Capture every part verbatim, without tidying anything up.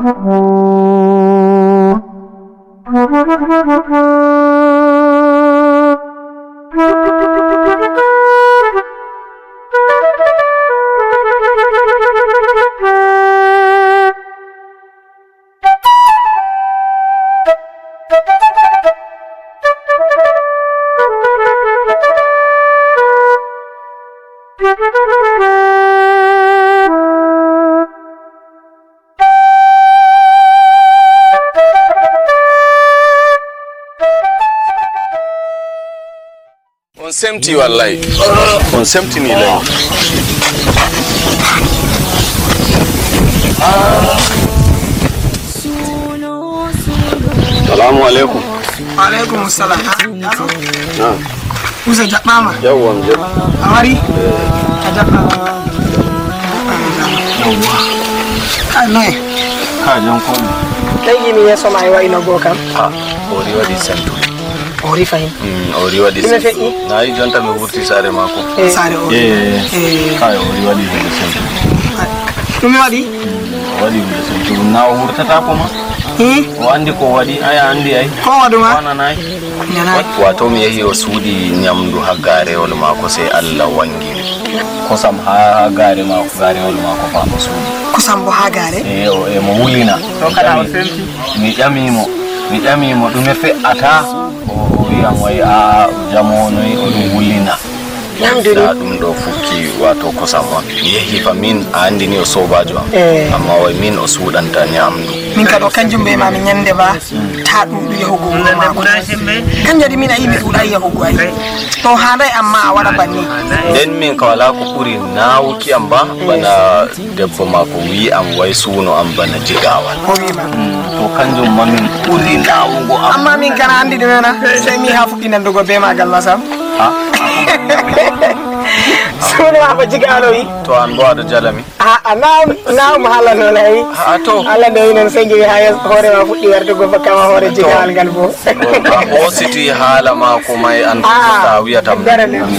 On semti wallahi. On semtini lay. Salamu alaikum. Wa alaikum salam. Usa jaɓɓaama. Yawwa, mi jaɓɓi. A wari? A jaɓɓaama. Yawwa. Kay noye? Ka jam ko mi. Tawi mi yeeso ma e wayno go kam. Ha, o ri waɗi sentu. O ri fayin. Mm, o ri waɗi sentu. Ɗume feƴƴi? Na yi jonta mi wurti saare maako. Eh. Saare o. Eh. Eh. Kay o ri waɗi sentu. Ɗume waɗi? Mm, o waɗi sentu. Na o wurtata ko ma? Hmm? O andi ko waɗi, ay a andi ay. Ko waɗuma? Wananay. Nana. Wato mi yehi o suuɗi nyamdu ha gaarewol maako, sey Allah wangini. Kosam ha gaare maako, gaarewol maako fa o suuɗi. Kosam bo ha gaare? E, o, e mo wulina. To kada o semti? Mi ƴami mo, mi ƴami mo ɗume fe'ata? O, o wi'am wai a jamo noy o ɗum wulina. Namdu ni. Da ɗum ɗo fukki wato kosam on. Mi yehi fa min a andi ni o sobajo am. Eh. Amma wai min o suuɗanta nyamdu. Min kadi o kanjum be ma mi nyande ba. Ta ɗum ɗum yahugo wuro maako. Kanjum waɗi min a yi mi ɗuuɗaay yahugo ay. To haandaay amma a waɗa banni. Nden min ka walaa ko ɓuri naawuki am ba, bana debbo maako wi'i am way suuno am bana jigaawal. O wi'i ma. Mm, to kanjum ma min ɓuri naawugo am. Amma min kana anndi ɗume na? Sey mi haa fuɗɗi nandugo be maagal ma sam. Ha? Suuno ma ba jigaawal o wi'i. To an bo aɗo jala mi. A'a, naam, naam, hala noon ay. A'a, to. Hala noon noon, sey njewi haa yeeso, hoore ma fuɗɗi wartugo bakkama hoore jigaal ngal bo. A hoositi haala maako may an. A'a, ta wiyata mo.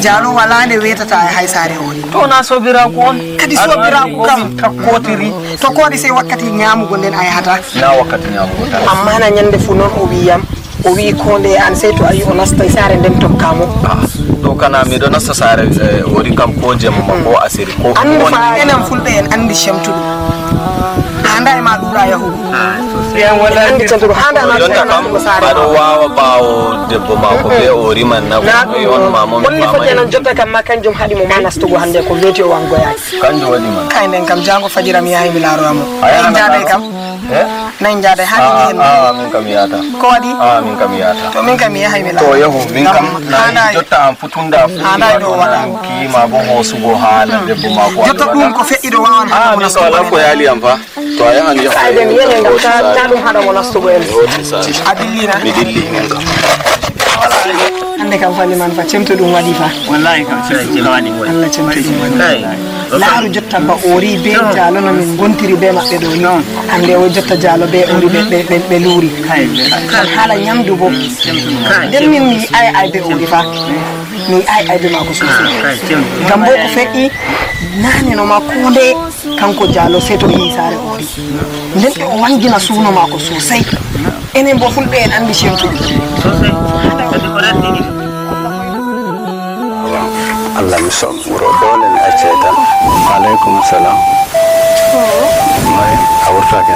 Jaalo walaa nde weetata e hay saare hoore. To na sobiraaku on. Kadi sobiraaku kam. Takkotiri. To ko waɗi sey wakkati nyaamugo nden a yahata. Na wakkati nyaamugo tan. Amma na nyande fuu noon o wi'iyam. O wi'i, "Koo ndeye aan, sey to a yi o nasta e saare nden, tokkaa mo." Ah, ɗo kana miɗo nasta saare, eh, o ri kam ko jemma ko asiri ko. Anndu fa, enen fulɓe en anndi cemtuɗo. Haandaa e ma ɗuuɗa yahugo. En anndi cemtuɗo, haandaa ma jonta kam, ɗuuɗa yahugo saare. Aɗo waawa ɓaawo debbo maako be o riman na ko. Na ɗum on ma mo mi holli faamay. Fodde noon jotta kam ma kanjum haɗi mo ma nastugo hannde ko weeti o wangoyaaki. Kanjum waɗi man. Kay nden kam jaango fajira mi yahay mi laaroya mo. A yahan a laaroya mo. Eh? Nayi njaada e haa min njehen. Ah, min kam mi yahata. Ko waɗi? Ah, min kam mi yahata. To min kam mi yahay mi laara. To yahu, min kam nayi jotta am fu tunda fu. Haandaay ɗo waɗa. Kiima bo hoosugo haala debbo maako. Jotta ɗum ko feƴƴi ɗo wawan. Ah, min kam wala ko yaali am fa. To a yahan yahu. Ay, den yele ngam ta, ta ɗum haɗa mo nastugo en. A dillina? Mi dilli min kam. Hannde kam fa liman fa cemto ɗum waɗi fa. Wallahi kam cemto ɗum waɗi. Allah cemto ɗum waɗi. Laaru jotta ba o ri be jaalo no min ngontiri be maɓɓe ɗo ni. Hannde o jotta jaalo be o ri ɓe, ɓe, ɓe, ɓe luuri. Ngam haala nyamdu bo. Nden min mi yi'aay aybe o ri fa. Mi yi'aay aybe maako sosai. Ngam bo ko feƴƴi naane no ma ko nde kanko jaalo seto yehi saare o ri. Nden ɓe o wangina suuno maako sosai. Enen bo fulɓe en anndi cemtuɗi. Sosai. Kadi ko raddini. Allah mi son wuro doole mi accay tan. Aleykum salam. Moy a wurtake?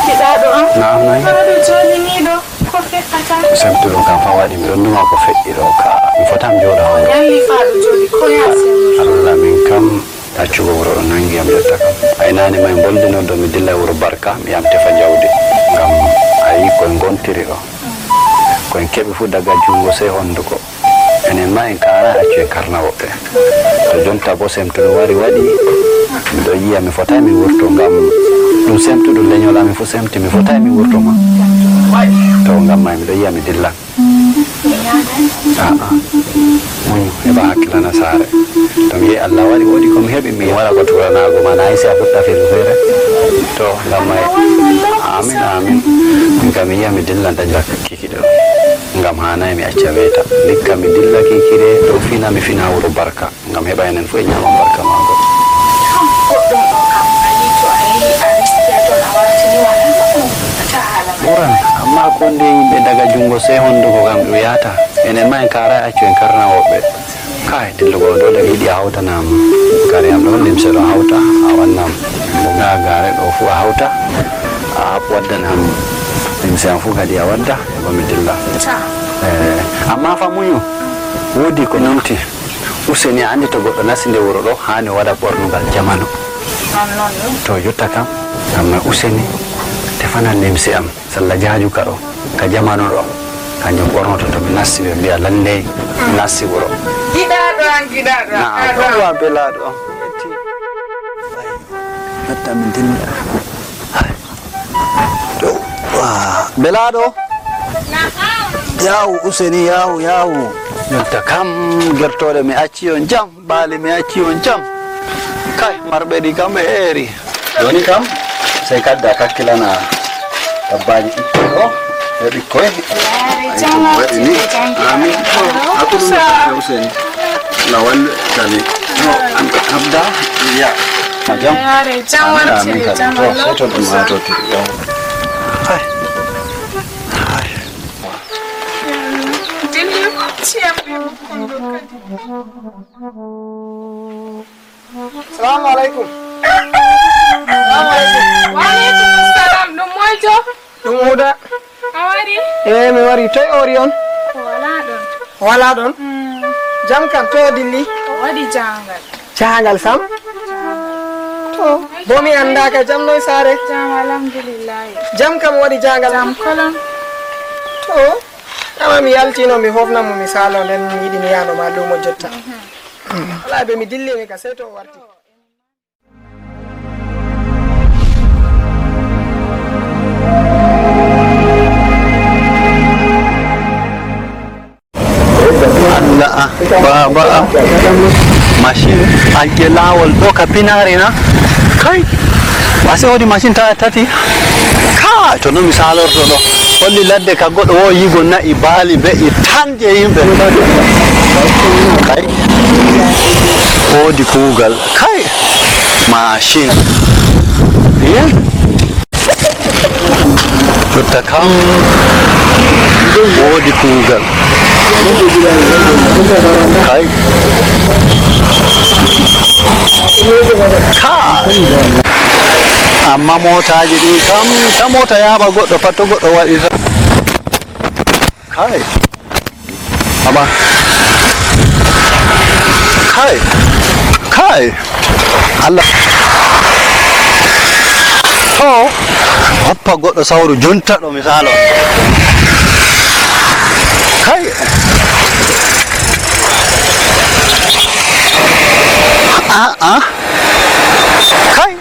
Kiɗɗaɗo am. Naam, nayi. Aɗo jooɗi ni ɗo. Ko feƴƴata? Semtu ɗum kam fa waɗi mi ɗon numa ko feƴƴi ɗo ka. Mi fota mi jooɗo hawro. Yalli fa ɗo jooɗi ko ya semtu. Allah min kam. Accugo wuro ɗon nangi yam jotta kam. Ay naane ma en mboldi non ɗo mi dilla wuro Barka mi yam tefa jawdi. Ngam a yi ko en ngontiri ɗo. Ko en keɓi fuu daga junngo sey honnduko. Enen ma en kaara accu en karna woɓɓe. To jonta bo semtuɗo wari waɗi, miɗo yiya mi fotaay mi wurto ngam ɗum semtuɗo lenyol amin fuu semti mi fotaay mi wurto ma. To ngam may miɗo yiya mi dilla. A'a. Muñu, heɓa hakkilana saare. To mi yehi Allah waɗi woodi ko mi heɓi mi wara ko turanaago ma na isi a fuɗɗa fil fere. To ngam may. Amin, amin. Min kam mi yiya mi dillan daña kiki ɗo. Ngam haanay mi acca weeta. Ndikka mi dilla kiki de ɗo fina mi fina wuro Barka. Ngam heɓa enen fuu e ñaama barka maagol. Goɗɗum ɗo kam, a yii to a yehi a riski a ton a wara. Ɓuran, amma ko nde yimɓe daga junngo sey honnduko kam ɗum yahata. Enen ma en kaaraay accu en karna woɓɓe. Kaay, dillugol ɗo daga yiɗi a hawtanam kare am ɗo, limse ɗo hawta, a wannam. Mbo gaa gaare ɗo fuu a hawta, a haɓ waddanam limse am fuu kadi a wadda, heɓa mi dilla. Eh, amma fa muñu, woodi ko numti. Useni, a anndi to goɗɗo nasti nder wuro ɗo, haani o waɗa ɓornugal jamanu. To jotta kam, amma useni, tefana limse am, salla jaajuka ɗo, ka jamanu ɗo. Kanjum ɓornoto to mi nasti, ɓe mbi'a lalley mi nasti wuro. Giɗaaɗo an, giɗaaɗo an. Na'am. Aɗo wa belaaɗo am. Metti. Metti min dilla. To, wa, belaaɗo? Yahu, useni, yahu, yahu. Jonta kam, gertooɗe mi acci on jam, baali mi acci on jam. Kay, marɓe ɗi kam ɓe eeri. Jooni kam, sey kadda kakkilana dabbaaji ɓikkoy ɗo, e ɓikkoy. Yaare jam, waɗi ni. Amin. Hakkunde useni. Lawal tani. No, an abda, ya. Ma jam. Yaare jam, amin, wartire amin, kadi. Jam, to, Allah sey to ɗum kusa. Haa to ti. Yo. Hay. Hay. Dillu, ciyam ɓe mukkundo kadi. Salamu aleykum. Salamu aleykum. Wa aleykum salam. Ɗum moyjo? Ɗum Huda. A wari? Eey, mi wari. Toy ori on? Ko walaa ɗon. Walaa ɗon? Mm. Jam kam, toy o dilli? O waɗi jaangal. Jaangal sam? To, bo mi anndaaka jam noy saare? Jam, alhamdulillahi. Jam kam o waɗi jaangal? Jam kolon. To, ama mi yaltino, mi hofna mo, mi saalo, nden mi yiɗi mi yano ma lumo jotta. Mhm. Wala be mi dilli mi ka sey to o warti. Allah, ah, baba, ah. Machine, ayye, laawol ɗo ka pinaare na? Kay, ase woodi machine ta-, tati? Ka, to no mi saalorto ɗo. Holli ladde ka goɗɗo wo yigo na'i, baali, be'i tan je yimɓe. Kay, woodi kuugal. Kay, machine. Iye? Jotta kam, woodi kuugal. Kay. Ka. Amma mootaaji ɗi kam, ta moota yaaɓa goɗɗo, pat to goɗɗo waɗi tan. Kay. Aba. Kay. Kay. Allah. To. Hoppa goɗɗo sawru jonta ɗo misalo. Kay. Ah, ah. Kay.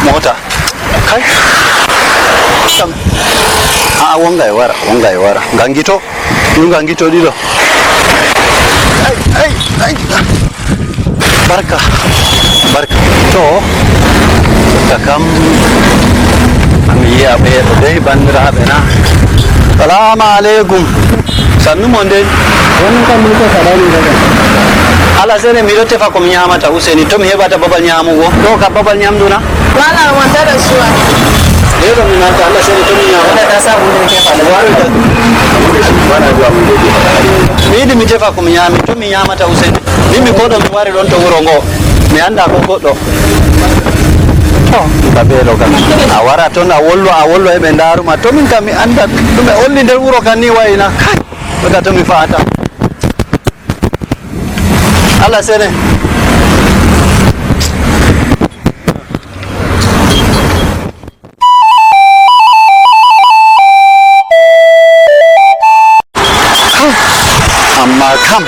Mota. Kay. Kam. A wonga e wara, wonga e wara. Gangito. Ɗum gangito ɗiɗo. Ay, ay, ay. Barka. Barka. To. Barka kam. Ami yiya ɓe ɗo dey bandiraɓe na. Salamu aleykum. Sannu mon dey. Wonno kam min ko saɗani daga. Ala sene miɗo tefa ko mi ñamata useni to mi heɓata babal ñamugo. Ɗo ka babal ñamdu na? Wala wonta ɗo suwa. Ɗeɗo mi natta Allah sene to mi ñamata. Wala ta sabu min tefa. Wala ta. Mi yiɗi mi tefa ko mi ñami to mi ñamata useni. Min mi koɗo mi wari ɗon to wuro ngo. Mi anda ko goɗɗo. To, ka ɓeɗo kam. A wara ton a wollo a wollo heɓe ndaruma. To min kam mi anda ɗume olli nder wuro kan ni wayna. Kay. Wata to mi fa'ata. Allah sene. Amma kam,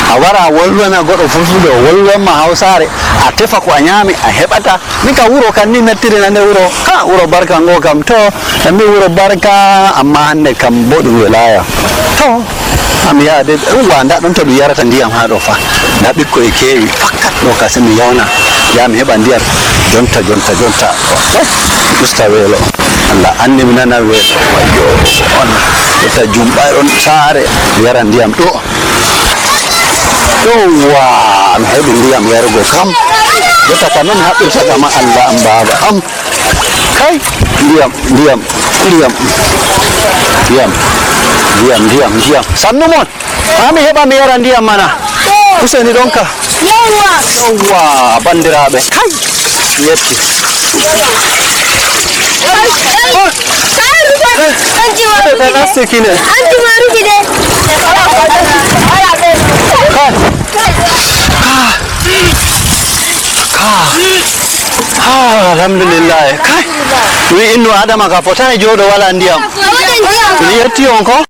a wara a wolwana goɗɗo fulfulde, o wolwanma hawsaare, a tefa ko a ñaami, a heɓata. Min ka wuro kan ni mettirina nde wuro. Ha, wuro barka ngo kam to, en mbi wuro barka, amma hannde kam boɗum welaya. To, ami yaha de, wa nda ɗon to ɗum yarata ndiyam ha ɗo fa. Nda ɓikkoy e kewi, fakkat ɗo ka se mi yawna. Ya mi heɓa ndiyam, jonta, jonta, jonta. Usta weelo. Allah anni mi nana weelo. Wayyo, on. Ɓeta jumɓa ɗon saare, yara ndiyam ɗo. Yowwa, mi heɓi ndiyam yarugo kam. Jotta ka non mi haɓɓirta gam Allah am, baaba am. Kay, ndiyam, ndiyam, ndiyam. Ndiyam, ndiyam, ndiyam, ndiyam. Sannu mon. Haa mi heɓa mi yara ndiyam mana. Useni ɗon ka. Yowwa. Yowwa, banndiraaɓe. Kay. Mi yetti. Kay, kay. Kay, rufe. Kay. Hanci ma rufe de. Hanci ma rufe de. Kay. Ka. Ka. Ah, alhamdulillah. Kay. Mi innu Adama ka fotaay jooɗo wala ndiyam. Mi yetti on ko.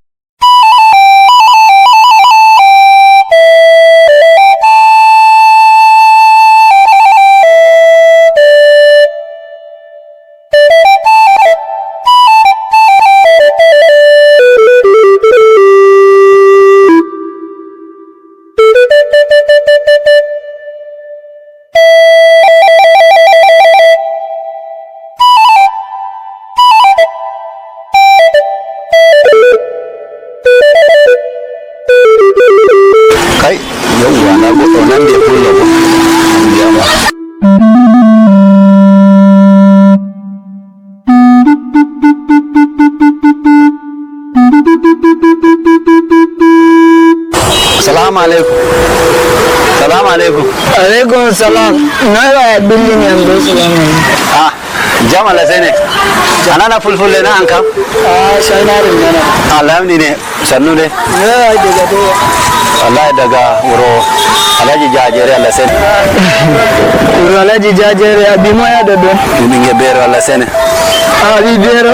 Kay, yawwa, na goɗɗo nandi e pullo bo. Yawwa. Salamu aleykum. Salamu aleykum. Aleykum salam. Noy waya billini am ɗo, salamu aleykum. Ah, jam, Allah sene. A nana fulfulde na an kam? Ah, shaynari nana. Allah yamɗine. Sannu de. Noy waya daga ɗo? Wallahi daga wuro Alhaji Jajere, Allah sene. Wuro Alhaji Jajere, abi mo ya ɗo ɗo? Min ɓinge Bero, Allah sene. A wi Bero?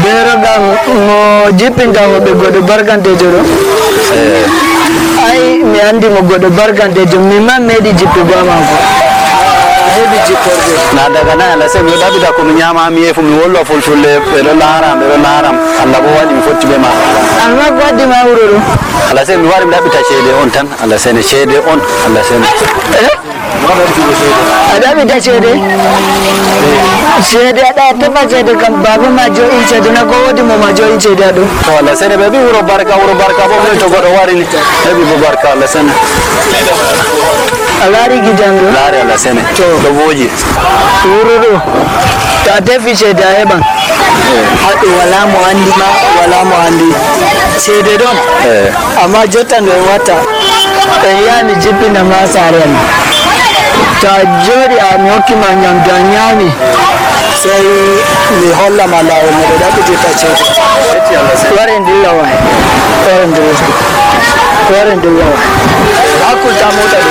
Bero kam mo jippinta mo ɓe goɗɗo barkantejo ɗo. Eh. Ay, mi andi mo goɗɗo barkantejo, min ma meeɗi jippugo ha maako. A heɓi jipporde. Na daga nayi, Allah sene, mi ɗo ɗaɓɓita ko mi nyama, mi yehi fu, mi wolwa fulfulde, ɓe ɗo laara am, ɓe ɗo laara am. Allah bo waɗi mi fotti be ma. Amma ko waddi ma wuro ɗo? Allah sene, mi wari mi ɗaɓɓita ceede on tan, Allah sene, ceede on, Allah sene. Eh? A ɗaɓɓita ceede? Ceede aɗa tefa ceede kam, baaba ma jo'i ceede na, ko wodi mo ma jo'i ceede aɗo? To Allah sene, ɓe ɓi wuro barka, wuro barka fof min to goɗɗo wari ni. Heɓi bo barka, Allah sene. A laari gidan ɗo? Laari, Allah sene. To. Ɗo booji. Wuro ɗo, to a tefi ceede a heɓan. Haɗo wala mo andi ma, wala mo andi. Ceede ɗon. Eh. Amma jotta no en watta. En yaha mi jippina ma saare am. To a jooɗi a mi hokki ma nyamdu a nyaami. Sey mi holla ma laawol no ɓe ɗaɓɓitirta ceede. Ware ndilla waay. Ware ndilla. Ware ndilla waay. Hakkulta mota ɗo.